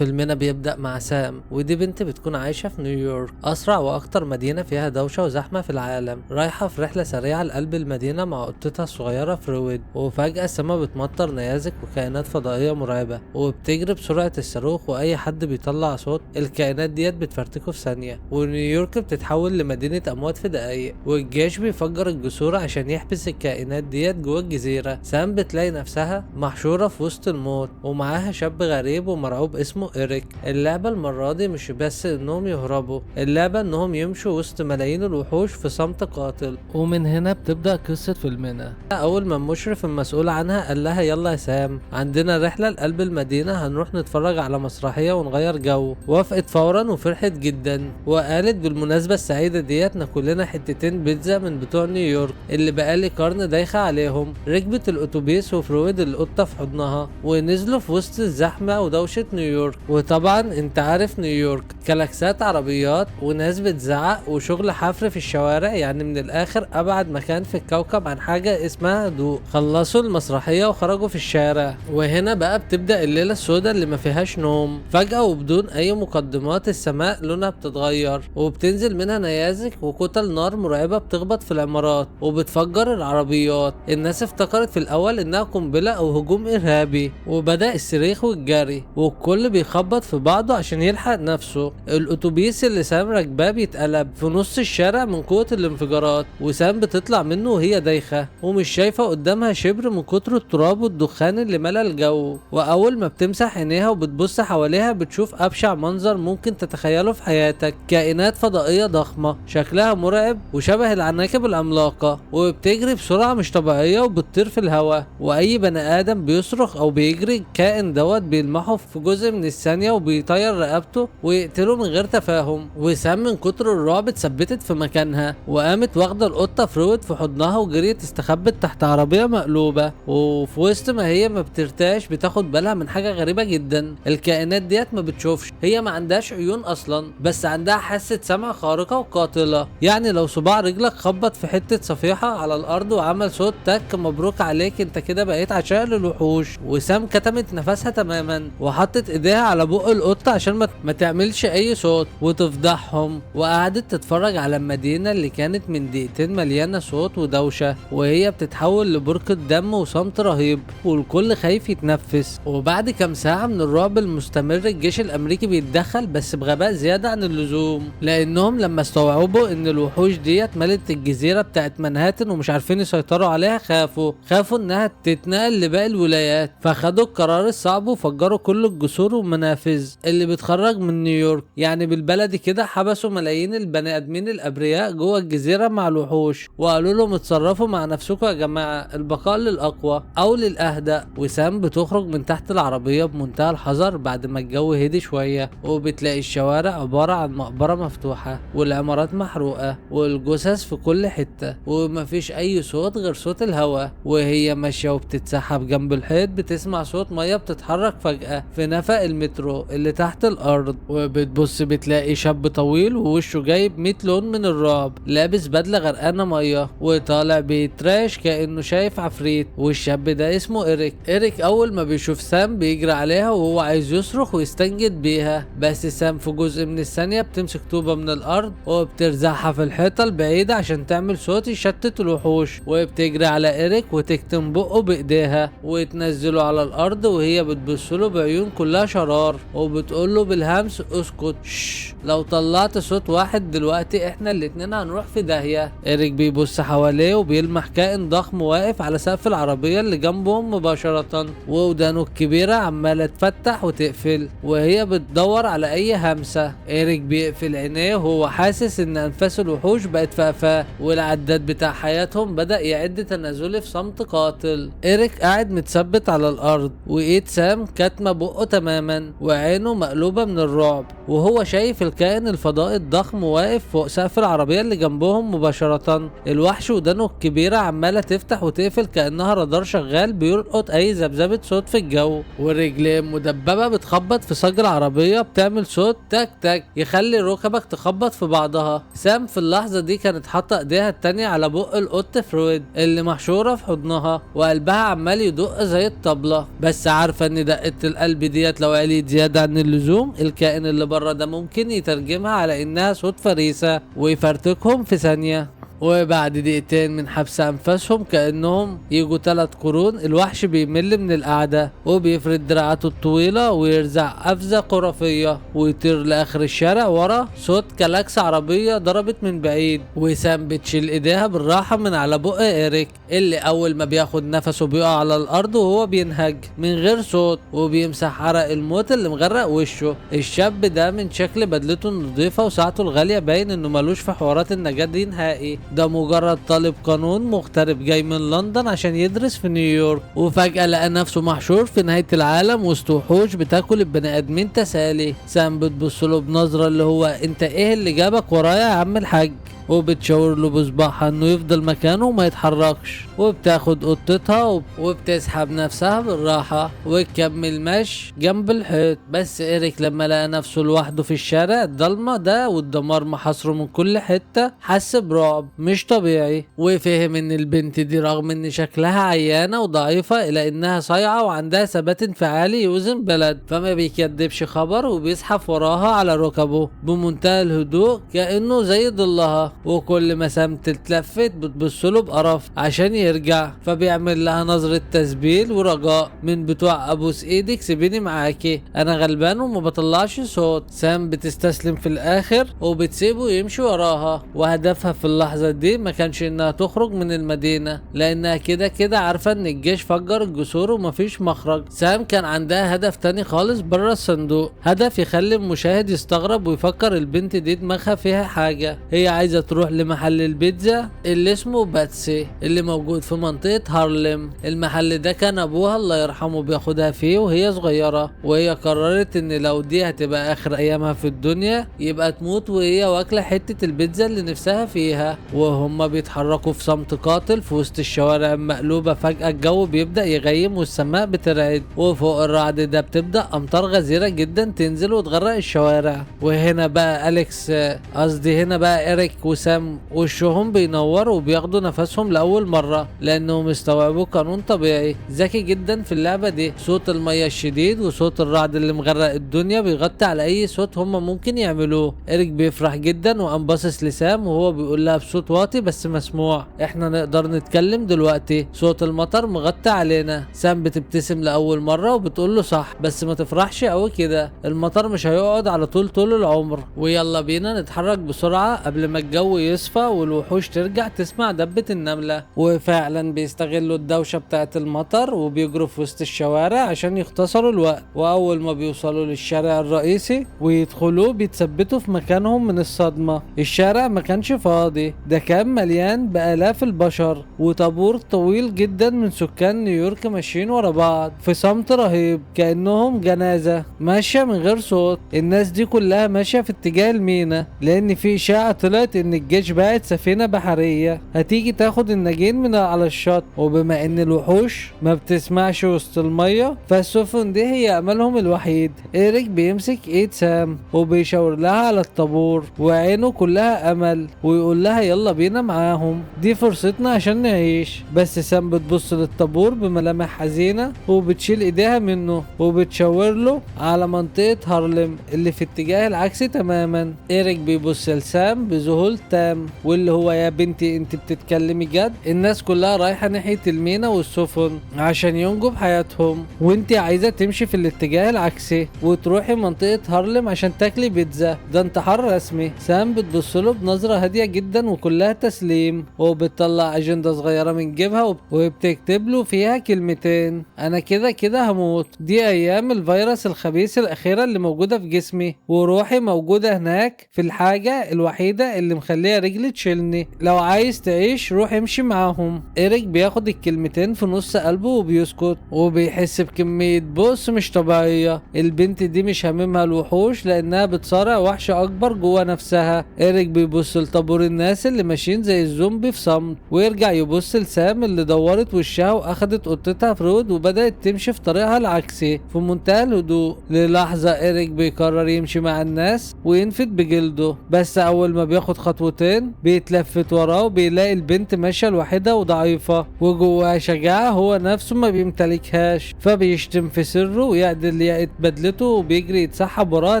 فيلمنا بيبدأ مع سام، ودي بنت بتكون عايشة في نيويورك، أسرع وأكتر مدينة فيها دوشة وزحمة في العالم. رايحة في رحلة سريعة لقلب المدينة مع قطتها الصغيرة فرويد، وفجأة السما بتمطر نيازك وكائنات فضائية مرعبة وبتجري بسرعة الصاروخ، وأي حد بيطلع صوت الكائنات ديت بتفرتكه في ثانية. ونيويورك بتتحول لمدينة أموات في دقايق، والجيش بيفجر الجسور عشان يحبس الكائنات ديت جوه الجزيرة. سام بتلاقي نفسها محشورة في وسط الموت ومعاها شاب غريب ومرعوب اسمه إيريك. اللعبة المرة دي مش بس انهم يهربوا، اللعبة انهم يمشوا وسط ملايين الوحوش في صمت قاتل. ومن هنا بتبدأ قصة فيلمنا. اول ما المشرف المسؤول عنها قال لها يلا يا سام عندنا رحلة لقلب المدينة، هنروح نتفرج على مسرحية ونغير جو. وافقت فورا وفرحت جدا، وقالت بالمناسبة السعيدة ديت ناكل لنا حتتين بيتزا من بتوع نيويورك اللي بقالي قرن دايخة عليهم. ركبت الاتوبيس وفرويد القطة في حضنها ونزلوا في وسط الزحمة ودوشة نيويورك. وطبعا انت عارف نيويورك، كلاكسات عربيات وناس بتزعق وشغل حفر في الشوارع، يعني من الاخر ابعد مكان في الكوكب عن حاجة اسمها هدوء. خلصوا المسرحية وخرجوا في الشارع، وهنا بقى بتبدأ الليلة السوداء اللي ما فيهاش نوم. فجأة وبدون اي مقدمات السماء لونها بتتغير وبتنزل منها نيازك وكتل نار مرعبة بتخبط في العمارات وبتفجر العربيات. الناس افتكرت في الاول انها قنبلة او هجوم ارهابي، وبدأ الصريخ والجري والكل بيخبط في بعضه عشان يلحق نفسه. الاتوبيس اللي سام راكباه بيتقلب في نص الشارع من قوة الانفجارات، وسام بتطلع منه وهي دايخة ومش شايفة قدامها شبر من كتر التراب والدخان اللي ملا الجو. واول ما بتمسح عينيها وبتبص حواليها بتشوف ابشع منظر ممكن تتخيله في حياتك، كائنات فضائية ضخمة شكلها مرعب وشبه العناكب العملاقة، وبتجري بسرعة مش طبيعية وبتطير في الهواء، واي بني ادم بيصرخ او بيجري الكائن دوت بيلمحه في جزء من الثانية وبيطير رقبته ويقتله من غير تفاهم. وسام من كتر الرعب اتثبتت في مكانها وقامت واخدة القطة فرويد في حضنها وجريت استخبت تحت عربية مقلوبة. وفي وسط ما هي ما بترتاش بتاخد بالها من حاجة غريبة جدا، الكائنات ديت ما بتشوفش، هي ما عندهاش عيون اصلا بس عندها حاسة سمع خارقة وقاتلة. يعني لو صباع رجلك خبط في حتة صفيحة على الارض وعمل صوت تك، مبروك عليك انت كده بقيت عشاء للوحوش. وسام كتمت نفسها تماما وحطت ايديها على بق القطة عشان ما تعملش اي صوت وتفضحهم، وقعدت تتفرج على المدينة اللي كانت من دقيقتين مليانة صوت ودوشة وهي بتتحول لبركة دم وصمت رهيب والكل خايف يتنفس. وبعد كام ساعة من الرعب المستمر الجيش الامريكي بيتدخل، بس بغباء زيادة عن اللزوم، لانهم لما استوعبوا ان الوحوش ديت ملت الجزيرة بتاعت منهاتن ومش عارفين يسيطروا عليها خافوا انها تتنقل لباقي الولايات، فخدوا القرار الصعب وفجروا كل الجسور والمنافذ اللي بتخرج من نيويورك. يعني بالبلدي كده حبسوا ملايين البني ادمين الابرياء جوه الجزيرة مع الوحوش وقالوا لهم اتصرفوا مع نفسكم يا جماعة، البقاء للاقوى او للاهدى. وسام بتخرج من تحت العربية بمنتهى الحذر بعد ما الجو هدي شوية، وبتلاقي الشوارع عبارة عن مقبرة مفتوحة والعمارات محروقة والجثث في كل حتة ومفيش اي صوت غير صوت الهواء. وهي ماشية وبتتسحب جنب الحيط بتسمع صوت مية بتتحرك فجأة في نفق المترو اللي تحت الارض، وبتبص بتلاقي شاب طويل ووشه جايب 100 لون من الرعب، لابس بدلة غرقانة مية وطالع بيتراش كأنه شايف عفريت. والشاب ده اسمه إيريك. إيريك اول ما بيشوف سام بيجري عليها وهو عايز يصرخ ويستنجد بيها، بس سام في جزء من الثانية بتمسك طوبة من الارض وبترزعها في الحيطة البعيدة عشان تعمل صوت يشتت الوحوش، وبتجري على إيريك وتكتم بقه بايديها وتنزله على الارض، وهي بتبصله بعيون كلها شرار وبتقوله بالهمس اسكت شش، لو طلعت صوت واحد دلوقتي احنا الاتنين هنروح في داهية. إيريك بيبص حواليه وبيلمح كائن ضخم واقف على سقف العربية اللي جنبهم مباشرة، وودانه الكبيرة عمالة تفتح وتقفل وهي بتدور على اي همسة. إيريك بيقفل عينيه وهو حاسس ان انفاس الوحوش بقت فقفاه والعداد بتاع حياتهم بدأ يعد تنازلي في صمت قاتل. إيريك قاعد متثبت على الارض وايد سام كاتمة بقه تماما وعينه مقلوبة من الرعب، وهو شايف الكائن الفضائي الضخم واقف فوق سقف العربية اللي جنبهم مباشرة. الوحش ودانه الكبيرة عمالة تفتح وتقفل كأنها رادار شغال بيلقط اي ذبذبة صوت في الجو، ورجليه مدببة بتخبط في صاج العربية بتعمل صوت تك تك يخلي ركبك تخبط في بعضها. سام في اللحظة دي كانت حاطة ايديها التانية على بق القط فرويد اللي محشورة في حضنها، وقلبها عمال يدق زي الطبلة، بس عارفة ان دقة القلب ديت لو عليت زيادة عن اللزوم الكائن اللي بره ده ممكن يترجمها على انها صوت فريسة ويفرتكهم في ثانية. وبعد دقيقتين من حبس انفاسهم كانهم يجوا 3 قرون، الوحش بيمل من القعدة وبيفرد دراعاته الطويلة ويرزع قفزه خرافية ويطير لاخر الشارع ورا صوت كلاكس عربية ضربت من بعيد. وسام بتشيل ايديها بالراحة من على بق ايريك اللي اول ما بياخد نفسه بيقع على الارض وهو بينهج من غير صوت، وبيمسح عرق الموت اللي مغرق وشه. الشاب ده من شكل بدلته النظيفة وساعته الغالية باين انه ملوش في حوارات النجاة دي نهائي، ده مجرد طالب قانون مغترب جاي من لندن عشان يدرس في نيويورك، وفجأة لقى نفسه محشور في نهاية العالم وسط وحوش بتاكل البني ادمين تسالي. سام بتبص له بنظرة اللي هو انت ايه اللي جابك ورايا يا عم الحاج، وبتشاور له بصباعها انه يفضل مكانه وما يتحركش، وبتاخد قطتها وبتسحب نفسها بالراحة وتكمل مشي جنب الحيط. بس إيريك لما لقى نفسه لوحده في الشارع الضلمة ده والدمار محاصرة من كل حتة حس برعب مش طبيعي، وفهم ان البنت دي رغم ان شكلها عيانة وضعيفة الا انها صايعة وعندها ثبات انفعالي يوزن بلد، فما بيكدبش خبر وبيزحف وراها على ركبه بمنتهى الهدوء كأنه زي ضلها. وكل ما سام تتلفت بتبصله بقرف عشان يرجع، فبيعمل لها نظرة تسبيل ورجاء من بتوع ابوس ايدك سيبيني معاكي انا غلبان وما بطلعش صوت. سام بتستسلم في الاخر وبتسيبه يمشي وراها، وهدفها في اللحظة دي ما كانش انها تخرج من المدينة لانها كده كده عارفة ان الجيش فجر الجسور ومفيش مخرج. سام كان عندها هدف تاني خالص بره الصندوق، هدف يخلي المشاهد يستغرب ويفكر البنت دي دماغها فيها حاجة. هي عايزة تروح لمحل البيتزا اللي اسمه باتسي اللي موجود في منطقة هارلم. المحل ده كان ابوها الله يرحمه بياخدها فيه وهي صغيرة، وهي قررت ان لو دي هتبقى اخر ايامها في الدنيا يبقى تموت وهي واكلة حتة البيتزا اللي نفسها فيها. وهما بيتحركوا في صمت قاتل في وسط الشوارع المقلوبة، فجأة الجو بيبدأ يغيم والسماء بترعد، وفوق الرعد ده بتبدأ امطار غزيرة جدا تنزل وتغرق الشوارع. وهنا بقى أليكس قصدي هنا بقى إيريك وسام وشهم بينور وبياخدوا نفسهم لأول مرة لأنهم استوعبوا قانون طبيعي ذكي جدا في اللعبة دي. صوت المية الشديد وصوت الرعد اللي مغرق الدنيا بيغطي على أي صوت هم ممكن يعملوه. إيريك بيفرح جدا وقام باصص لسام وهو بيقول لها بصوت واطي بس مسموع احنا نقدر نتكلم دلوقتي، صوت المطر مغطي علينا. سام بتبتسم لأول مرة وبتقول له صح بس ما تفرحش قوي كده، المطر مش هيقعد على طول العمر، ويلا بينا نتحرك بسرعة قبل ما الجو يصفى والوحوش ترجع تسمع دبة النملة. وفعلا بيستغلوا الدوشة بتاعت المطر وبيجروا في وسط الشوارع عشان يختصروا الوقت. واول ما بيوصلوا للشارع الرئيسي ويدخلوه بيتثبتوا في مكانهم من الصدمة. الشارع ما كانش فاضي، ده كان مليان بآلاف البشر وطابور طويل جدا من سكان نيويورك ماشيين ورا بعض في صمت رهيب كأنهم جنازة ماشية من غير صوت. الناس دي كلها ماشية في اتجاه المينا لان في اشاعة طلعت ان الجيش باعت سفينة بحرية هتيجي تاخد الناجين من على الشط، وبما ان الوحوش ما بتسمعش وسط المية فالسفن دي هي املهم الوحيد. إيريك بيمسك ايد سام وبيشاور لها على الطابور وعينه كلها امل ويقول لها يلا بينا معاهم، دي فرصتنا عشان نعيش. بس سام بتبص للطابور بملامح حزينة وبتشيل ايديها منه وبتشاور له على منطقة هارلم اللي في اتجاه العكسي تماما. إيريك بيبص لسام بذهول تام واللي هو يا بنتي انت بتتكلمي جد؟ الناس كلها رايحة ناحية المينا والسفن عشان ينجوا بحياتهم وانت عايزة تمشي في الاتجاه العكسي وتروحي منطقة هارلم عشان تاكلي بيتزا، ده انتحار رسمي. سام بتبص له بنظرة هادية جدا وكلها كلها تسليم، وبتطلع اجندة صغيرة من جيبها وبتكتب له فيها كلمتين: انا كده كده هموت، دي ايام الفيروس الخبيث الاخيرة اللي موجودة في جسمي، وروحي موجودة هناك في الحاجة الوحيدة اللي مخليها رجلي تشيلني، لو عايز تعيش روح امشي معاهم. إيريك بياخد الكلمتين في نص قلبه وبيسكت، وبيحس بكمية بؤس مش طبيعية. البنت دي مش هاممها الوحوش لانها بتصارع وحش اكبر جوه نفسها. إيريك بيبص لطابور الناس اللي ماشيين زي الزومبي في صمت، ويرجع يبص لسام اللي دورت وشها واخدت قطتها فرود وبدأت تمشي في طريقها العكسي في منتهى الهدوء. للحظة إيريك بيقرر يمشي مع الناس وينفد بجلده، بس اول ما بياخد خطوتين بيتلفت وراه وبيلاقي البنت ماشية لوحدها وضعيفة وجواها شجاعة هو نفسه ما بيمتلكهاش، فبيشتم في سره ويعدل ياقة بدلته وبيجري يتسحب وراها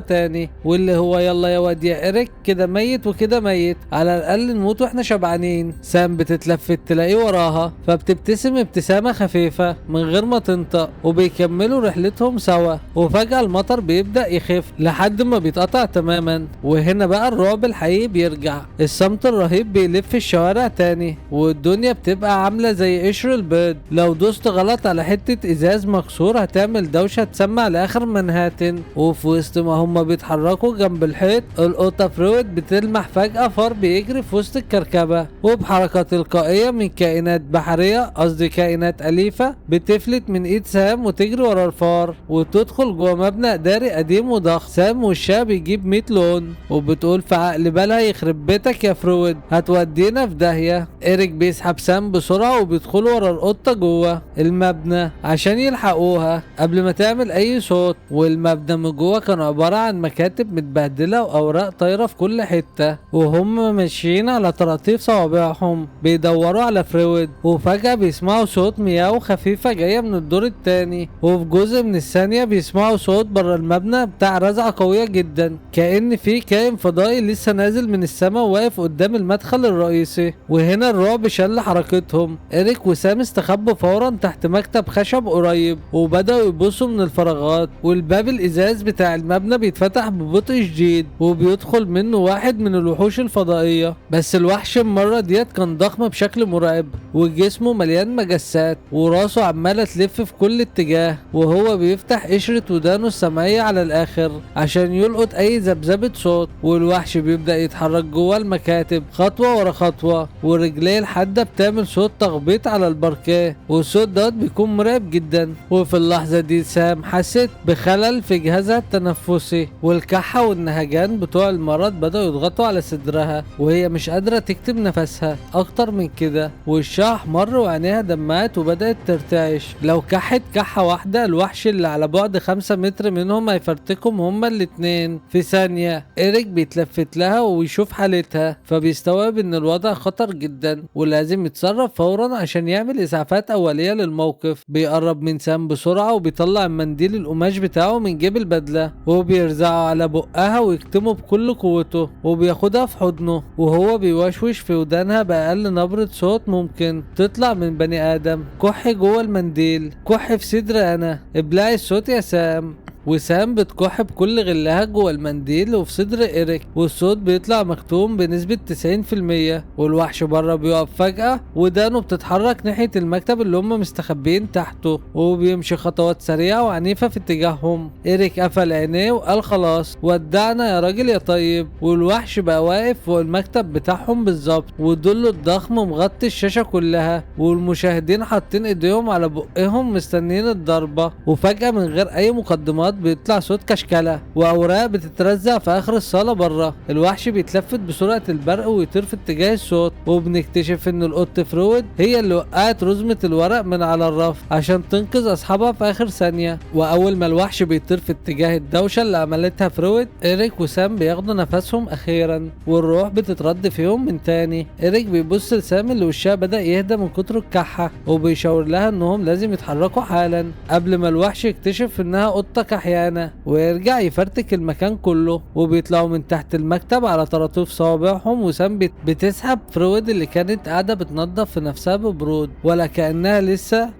تاني، واللي هو يلا يا واد يا إيريك، كده ميت وكده ميت، على الاقل نموت واحنا شبعانين. سام بتتلفت تلاقيه وراها، فبتبتسم ابتسامة خفيفة من غير ما تنطق، وبيكملوا رحلتهم سوا. وفجأة المطر بيبدأ يخف لحد ما بيتقطع تماما، وهنا بقى الرعب الحقيقي بيرجع. الصمت الرهيب بيلف الشوارع تاني، والدنيا بتبقى عاملة زي قشر البيض، لو دوست غلط على حتة ازاز مكسور هتعمل دوشة تسمع لاخر منهاتن. وفي وسط ما هما بيتحركوا جنب الحيط، القطة فرويد بتلمح فجأة فار بيجري في وسط الكركبة، وبحركة تلقائية من كائنات بحرية، قصدي كائنات أليفة، بتفلت من ايد سام وتجري ورا الفار وتدخل جوه مبنى اداري قديم وضخم. سام وشها بيجيب 100 لون، وبتقول في عقل بالها يخرب بيتك يا فرويد، هتودينا في داهية. إيريك بيسحب سام بسرعة وبيدخلوا ورا القطة جوه المبنى عشان يلحقوها قبل ما تعمل اي صوت. والمبنى من جوه كان عبارة عن مكاتب متبهدلة واوراق طايرة في كل حتة، وهم ماشيين على طراطيف صوابعهم بيدوروا على فرويد. وفجأة بيسمعوا صوت مياو خفيفة جاية من الدور التاني، وفي جزء من الثانية بيسمعوا صوت بره المبنى بتاع رزعة قوية جدا، كأن في كائن فضائي لسه نازل من السماء وواقف قدام المدخل الرئيسي. وهنا الرعب شل حركتهم. إيريك وسام استخبوا فورا تحت مكتب خشب قريب وبدأوا يبصوا من الفراغات، والباب الإزاز بتاع المبنى بيتفتح ببطء شديد وبيدخل منه واحد من الوحوش الفضائية. بس الوحش المرة ديت كان ضخم بشكل مرعب، وجسمه مليان مجسات وراسه عمالة تلف في كل اتجاه، وهو بيفتح قشرة ودانه السمعية على الآخر عشان يلقط أي ذبذبة صوت. والوحش بيبدأ يتحرك جوه المكاتب خطوة ورا خطوة، ورجليه الحادة بتعمل صوت تخبيط على الباركيه، والصوت دوت بيكون مرعب جدا. وفي اللحظة دي سام حست بخلل في جهازها التنفسي، والكحة والنهجان بتوع المرض بدأوا يضغطوا على صدرها، وهي مش قادرة تكتم نفسها أكتر من كده، وشها احمر وعينيها دمعت وبدأت ترتعش. لو كحت كحة واحدة الوحش اللي على بعد 5 متر منهم هيفرتكهم هما الاتنين في ثانية. إيريك بيتلفت لها ويشوف حالتها، فبيستوعب ان الوضع خطر جدا ولازم يتصرف فورا عشان يعمل اسعافات اولية للموقف. بيقرب من سام بسرعة وبيطلع المنديل القماش بتاعه من جيب البدلة وبيرزعه على بقها ويكتمه بكل قوته، وبياخدها في حضنه وهو بيوشوش في ودانها بأقل نبرة صوت ممكن تطلع من بني آدم: كحي جوه المنديل، كحي في صدري انا، ابلعي الصوت يا سام. وسام بتكح بكل غلها جوه المنديل وفي صدر إيريك، والصوت بيطلع مكتوم بنسبة 90%. والوحش بره بيقف فجأة ودانه بتتحرك ناحية المكتب اللي هم مستخبيين تحته، وبيمشي خطوات سريعة وعنيفة في اتجاههم. إيريك قفل عينيه وقال خلاص ودعنا يا راجل يا طيب. والوحش بقى واقف فوق المكتب بتاعهم بالظبط، وظله الضخم مغطي الشاشة كلها، والمشاهدين حاطين ايديهم على بقهم مستنيين الضربة. وفجأة من غير اي مقدمات بيطلع صوت كشكلة واوراق بتترزع في اخر الصالة بره. الوحش بيتلفت بسرعة البرق ويطير في اتجاه الصوت، وبنكتشف ان القط فرويد هي اللي وقعت رزمة الورق من على الرف عشان تنقذ اصحابها في اخر ثانية. واول ما الوحش بيطير في اتجاه الدوشة اللي عملتها فرويد، إيريك وسام بياخدوا نفسهم اخيرا والروح بتترد فيهم من تاني. إيريك بيبص لسام اللي وشها بدأ يهدى من كتر الكحة، وبيشاور لها انهم لازم يتحركوا حالا قبل ما الوحش يكتشف انها قطة كحة. كحيانة ويرجع يفرتك المكان كله. وبيطلعوا من تحت المكتب على طراطيف صوابعهم، وسام بتسحب فرويد اللي كانت قاعدة بتنظف في نفسها ببرود ولا كأنها لسه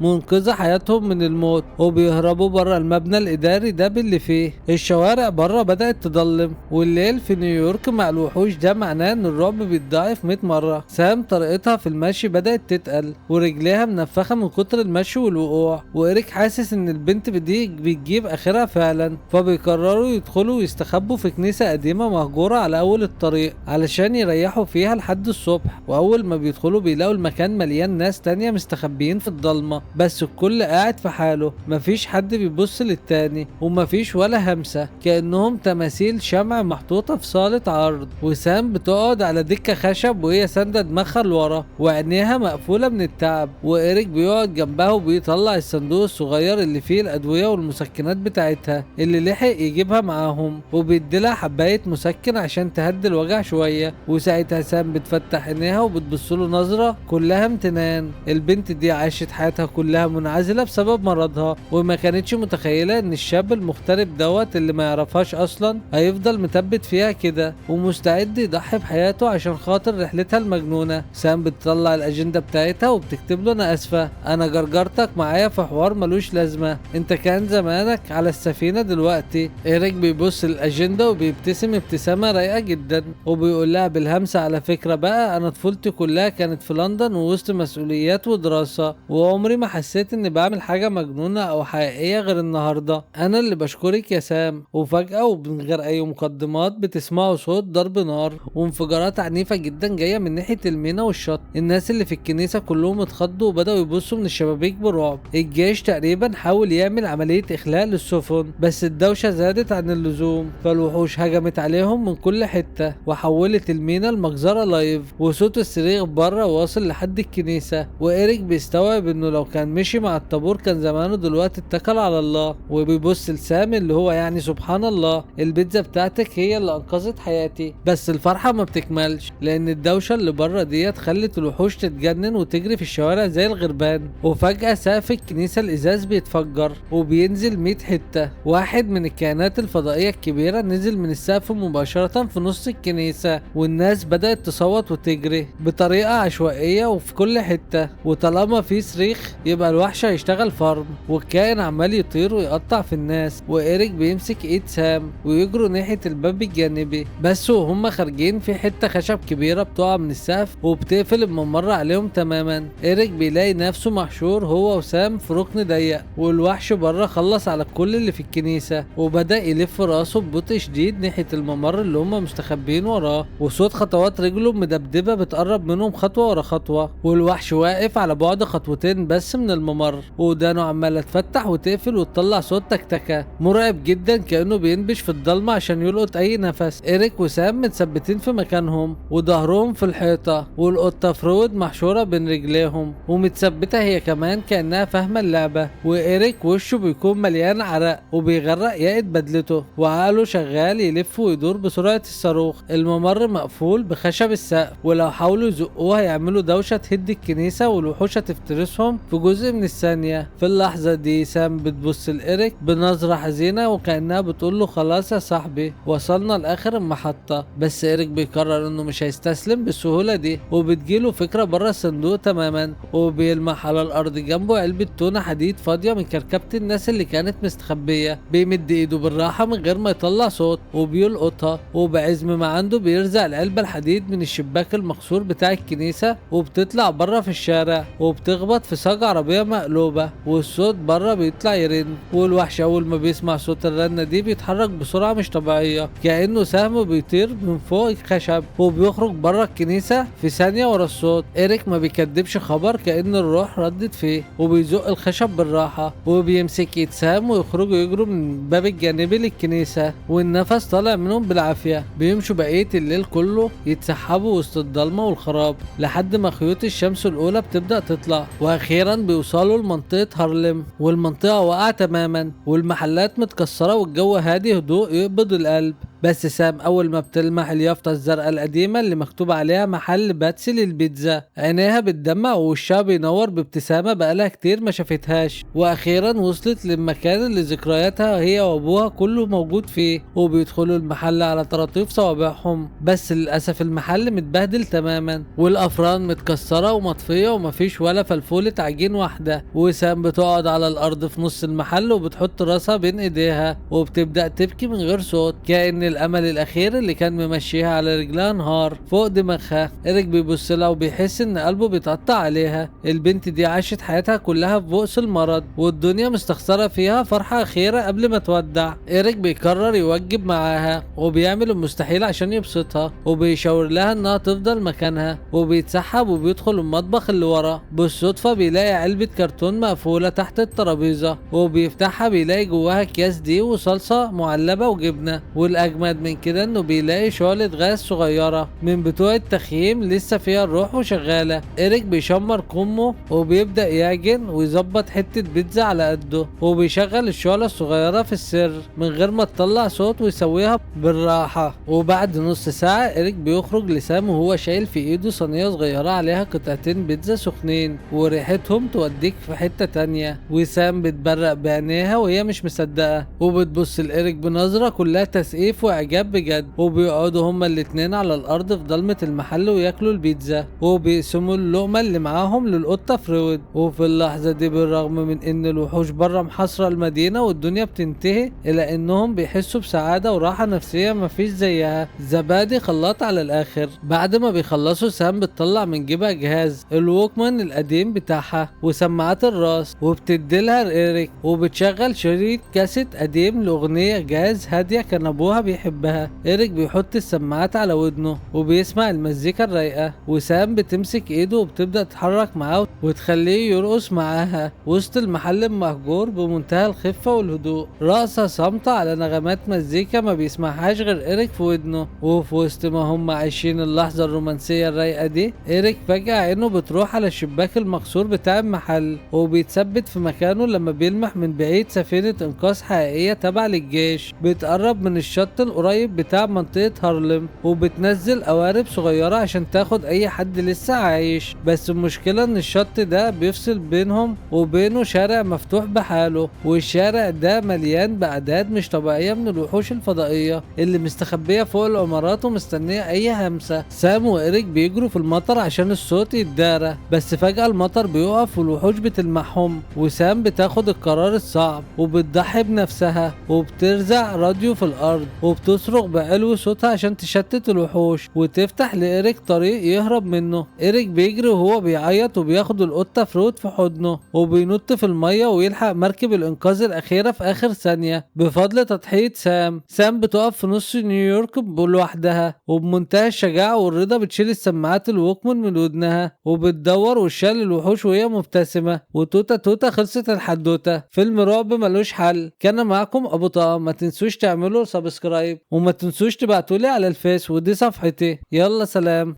منقذة حياتهم من الموت، وبيهربوا بره المبنى الإداري ده باللي فيه. الشوارع بره بدأت تضلم، والليل في نيويورك مع الوحوش ده معناه ان الرعب بيتضاعف 100 مرة. سام طريقتها في المشي بدأت تتقل ورجليها منفخة من كتر المشي والوقوع، وإيريك حاسس ان البنت دي بتجيب اخرها فعلا، فبيقرروا يدخلوا ويستخبوا في كنيسة قديمة مهجورة على اول الطريق علشان يريحوا فيها لحد الصبح. واول ما بيدخلوا بيلاقوا المكان مليان ناس تانية مستخبيين في الضلمة، بس الكل قاعد في حاله، مفيش حد بيبص للتاني ومفيش ولا همسة، كأنهم تماثيل شمع محطوطة في صالة عرض. وسام بتقعد على دكة خشب وهي ساندة دماغها لورا وعينيها مقفولة من التعب، وإيريك بيقعد جنبها وبيطلع الصندوق الصغير اللي فيه الأدوية والمسكنات بتاعتها اللي لحق يجيبها معاهم، وبيديلها حباية مسكن عشان تهدي الوجع شوية. وساعتها سام بتفتح عينيها وبتبصله نظرة كلها امتنان. البنت دي عاشت حياتها كلها منعزلة بسبب مرضها، وما كانتش متخيلة ان الشاب المغترب دوت اللي ما يعرفهاش اصلا هيفضل مثبت فيها كده ومستعد يضحي بحياته عشان خاطر رحلتها المجنونة. سام بتطلع الاجندة بتاعتها وبتكتب له انا اسفة، انا جرجرتك معايا في حوار ملوش لازمة، انت كان زمانك على السفينة دلوقتي. إيريك بيبص الاجندة وبيبتسم ابتسامة رايقة جدا وبيقول لها بالهمسة على فكرة بقى انا طفولتي كلها كانت في لندن ووسط مسؤوليات ودراسة، وعمري ما حسيت اني بعمل حاجة مجنونة او حقيقية غير النهاردة، انا اللي بشكرك يا سام. وفجأة ومن غير اي مقدمات بتسمعوا صوت ضرب نار وانفجارات عنيفة جدا جاية من ناحية المينا والشط. الناس اللي في الكنيسة كلهم اتخضوا وبدأوا يبصوا من الشبابيك برعب. الجيش تقريبا حاول يعمل عملية اخلاء للسفن، بس الدوشة زادت عن اللزوم، فالوحوش هجمت عليهم من كل حتة وحولت المينا لمجزرة live، وصوت الصريخ بره واصل لحد الكنيسة. وإيريك بيستوعب انه لو كان مشي مع الطابور كان زمانه دلوقتي اتكل على الله، وبيبص لسام اللي هو يعني سبحان الله البيتزا بتاعتك هي اللي انقذت حياتي. بس الفرحة ما بتكملش لان الدوشة اللي بره ديت خلت الوحوش تتجنن وتجري في الشوارع زي الغربان. وفجأة سقف الكنيسة الازاز بيتفجر وبينزل 100 حتة. واحد من الكائنات الفضائية الكبيرة نزل من السقف مباشرة في نص الكنيسة، والناس بدأت تصوت وتجري بطريقة عشوائية وفي كل حتة. وطالما في صريخ يبقى الوحش هيشتغل فرم، والكائن عمال يطير ويقطع في الناس. وإيريك بيمسك ايد سام ويجروا ناحية الباب الجانبي، بس وهم خارجين في حتة خشب كبيرة بتقع من السقف وبتقفل الممر عليهم تماما. إيريك بيلاقي نفسه محشور هو وسام في ركن ضيق، والوحش بره خلص على كل اللي في الكنيسة، وبدأ يلف راسه ببطء شديد ناحية الممر اللي هم مستخبيين وراه، وصوت خطوات رجله مدبدبة بتقرب منهم خطوة ورا خطوة. والوحش واقف على بعد خطوتين بس من الممر، ودانه عمالة تفتح وتقفل وتطلع صوت تكتكة مرعب جدا كأنه بينبش في الضلمة عشان يلقط أي نفس. إيريك وسام متثبتين في مكانهم وظهرهم في الحيطة، والقطة فرويد محشورة بين رجليهم ومتثبتة هي كمان كأنها فاهمة اللعبة. وإيريك وشه بيكون مليان عرق وبيغرق ياقة بدلته، وعقله شغال يلف ويدور بسرعة الصاروخ. الممر مقفول بخشب السقف، ولو حاولوا يزقوها يعملوا دوشة تهد الكنيسة والوحوش هتفترسهم في جزء من الثانية. في اللحظة دي سام بتبص لإيريك بنظرة حزينة وكأنها بتقول له خلاص يا صاحبي وصلنا لآخر المحطة. بس إيريك بيقرر انه مش هيستسلم بالسهولة دي، وبتجيله فكرة بره الصندوق تماما، وبيلمح على الأرض جنبه علبة تونة حديد فاضية من كركبة الناس اللي كانت مستخبية. بيمد ايده بالراحة من غير ما يطلع صوت وبيلقطها، وبعزم ما عنده بيرزع العلبة الحديد من الشباك المكسور بتاع الكنيسة، وبتطلع بره في الشارع وبتخبط في صاج عربية مقلوبة، والصوت بره بيطلع يرن. والوحش أول ما بيسمع صوت الرنة دي بيتحرك بسرعة مش طبيعية كأنه سهم بيطير من فوق الخشب، وبيخرج بره الكنيسة في ثانية ورا الصوت. إيريك ما بيكدبش خبر كأن الروح ردت فيه، وبيزق الخشب بالراحة وبيمسك ايد سام ويخرجوا يجروا من الباب الجانبي للكنيسة، والنفس طالع منهم بالعافية. بيمشوا بقية الليل كله يتسحبوا وسط الضلمة والخراب لحد ما خيوط الشمس الأولى بتبدأ تطلع، وأخيرا بيوصلوا لمنطقة هارلم، والمنطقة واقعة تماما والمحلات متكسرة والجو هادي هدوء يقبض القلب. بس سام اول ما بتلمح اليافطة الزرقاء القديمة اللي مكتوب عليها محل باتسي للبيتزا عينيها بتدمع ووشها بينور بابتسامة بقالها كتير ما شافتهاش. واخيرا وصلت للمكان اللي ذكرياتها هي وابوها كله موجود فيه، وبيدخلوا المحل على طراطيف صوابعهم. بس للاسف المحل متبهدل تماما والافران متكسرة ومطفية ومفيش ولا فلفولة عجين واحدة. وسام بتقعد على الارض في نص المحل وبتحط راسها بين ايديها وبتبدأ تبكي من غير صوت، كأن الامل الاخير اللي كان ممشيها على رجلها انهار فوق دماغها. إريك بيبص لها وبيحس ان قلبه بيتقطع عليها. البنت دي عاشت حياتها كلها في بؤس المرض والدنيا مستخسرة فيها فرحة أخيرة قبل ما تودع. إريك بيقرر يوجب معاها وبيعمل المستحيل عشان يبسطها، وبيشاور لها انها تفضل مكانها، وبيتسحب وبيدخل المطبخ اللي ورا. بالصدفة بيلاقي علبة كرتون مقفولة تحت الترابيزة وبيفتحها بيلاقي جواها اكياس دي وصلصة معلبة وجبنة. والأجمد من كده انه بيلاقي شعلة غاز صغيرة من بتوع التخييم لسه فيها الروح وشغالة. إريك بيشمر كمه وبيبدأ يعجن ويظبط حتة بيتزا على قده، وبيشغل الشعلة الصغيرة في السر من غير ما تطلع صوت ويسويها بالراحة. وبعد نص ساعة إريك بيخرج لسام وهو شايل في ايده صينية صغيرة عليها قطعتين بيتزا سخنين وريحتهم توديك في حتة تانية. وسام بتبرق بعينيها وهي مش مصدقة وبتبص لإريك بنظرة كلها تسقيف واعجاب بجد. وبيقعدوا هما الاتنين على الارض في ضلمة المحل وياكلوا البيتزا وبيقسموا اللقمة اللي معاهم للقطة فرويد. وفي اللحظة دي بالرغم من ان الوحوش بره محاصرة المدينة والدنيا بتنتهي، الا انهم بيحسوا بسعادة وراحة نفسية مفيش زيها. زبادي خلاط على الاخر. بعد ما بيخلصوا سام بتطلع من جيبها جهاز الووكمان القديم بتاعها وسماعات الراس وبتديلها لإريك، وبتشغل شريط كاسيت قديم لاغنية جاز هادية كان ابوها بيحبها. إريك بيحط السماعات على ودنه وبيسمع المزيكا الرايقة، وسام بتمسك ايده وبتبدأ تتحرك معاه وتخليه يرقص معاها وسط المحل المهجور بمنتهى الخفة والهدوء. رقصة صامتة على نغمات مزيكا ما بيسمعهاش غير إريك في ودنه. وفي وسط ما هم عايشين اللحظة الرومانسية الرايقة دي، إريك فجأة عينه بتروح على الشباك المكسور بتاع المحل وبيتثبت في مكانه لما بيلمح من بعيد سفينة إنقاذ حقيقية تابعة للجيش بتقرب من الشط القريب بتاع منطقة هارلم وبتنزل قوارب صغيرة عشان تاخد أي حد لسه عايش. بس المشكلة إن الشط ده بيفصل بينهم وبينه شارع مفتوح بحاله، والشارع ده مليان بأعداد مش طبيعية من الوحوش الفضائية اللي مستخبية فوق العمارات ومستنية أي همسة. سام وإريك بيجروا في المطر عشان الصوت يتدارى، بس فجأة المطر بيقف والوحوش بتلمحهم، وسام بتاخد القرار الصعب وبتضحي بنفسها وبترزع راديو في الأرض وبتصرخ بعلو صوتها عشان تشتت الوحوش وتفتح لإريك طريق يهرب منه. إريك بيجري وهو بيعيط وبياخد القطة فروت في حضنه وبينط في المية ويلحق مركب الإنقاذ الأخيرة في آخر ثانية بفضل تضحية سام. سام بتقف في نص نيويورك لوحدها وبمنتهى الشجاعة والرضا بتشيل السماعات الووكمان من ودنها وبتدور وشها للوحوش وهي مبتسمة. وتوتة توتة خلصت الحدوتة. فيلم رعب ملوش حل. كان معكم أبو طه، ما تنسوش تعملوا subscribe وما تنسوش تبعتولي على الفيس ودي صفحتي. يلا سلام.